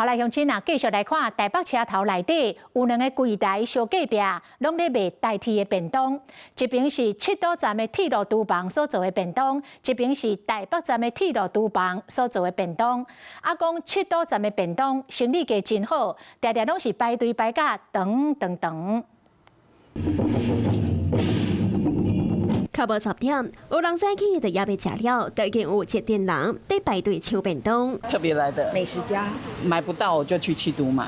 好來，鄉親啊，繼續來看台北車頭內底有兩個櫃台相隔壁，攏咧賣台鐵的便當。一邊是七堵站的鐵路廚房所做的便當，一邊是台北站的鐵路廚房所做的便當。啊，講七堵站的便當生理價真好，定定攏是排隊排甲長長長。較無10點，有人早起就猶未食了，就已經有一陣人佇排隊搶便當。特別來的美食家，買不到我就去七堵買。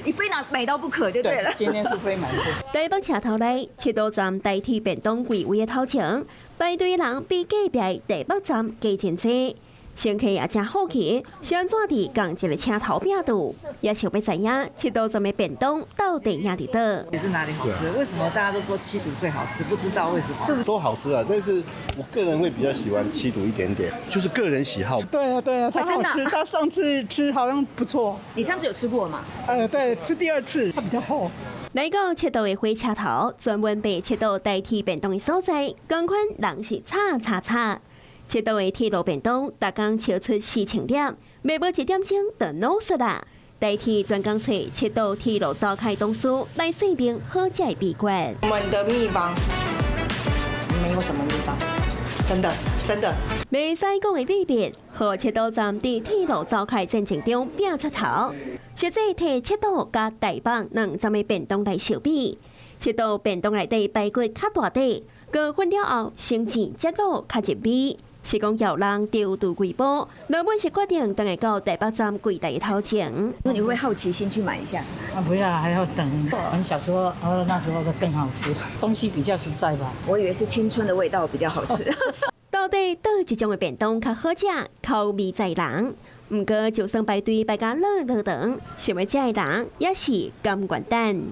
你非拿買到不可就對了。今天是非買不可。台北車頭內七堵站台鐵便當櫃位的頭前，排隊人比隔壁台北站加真濟。乘客也誠好奇，是按怎佇仝一个車頭拚鬥，也想欲知影七堵站的便當到底贏佇佗。也是哪裡好吃？為什麼大家都說七堵最好吃？不知道為什麼。都好吃啊，但是我個人會比較喜歡七堵一點點，就是個人喜好。對啊對啊，它好吃，他上次吃好像不錯。你上次有吃過嗎？對，吃第二次，它比較厚。來到七堵的火車頭，專門賣七堵台鐵便當的所在，仝款人是吵吵吵。七堵的鐵路便當，逐工超出4000粒，賣無一點鐘就腦死啦。台鐵專工揣七堵鐵路灶跤董事來說明好食的秘訣。我們的秘方沒有什麼秘方，真的真的。袂使講的秘密，予七堵站佇鐵路灶跤戰爭中拚出頭。實際提七堵佮台北兩站的便當來相比，七堵便當內底排骨較大塊，過粉了後先煎才滷較入味。是講有人調度幾波，老闆是決定轉來到台北站櫃台的頭前。那你會好奇心去買一下？啊，不要，還要等。我們小時候，哦，那時候的更好吃，東西比較實在吧。我以為是青春的味道比較好吃。到底佗一種的便當較好食，口味在人。毋過就算排隊排甲落落長，想欲食的人也是甘願等。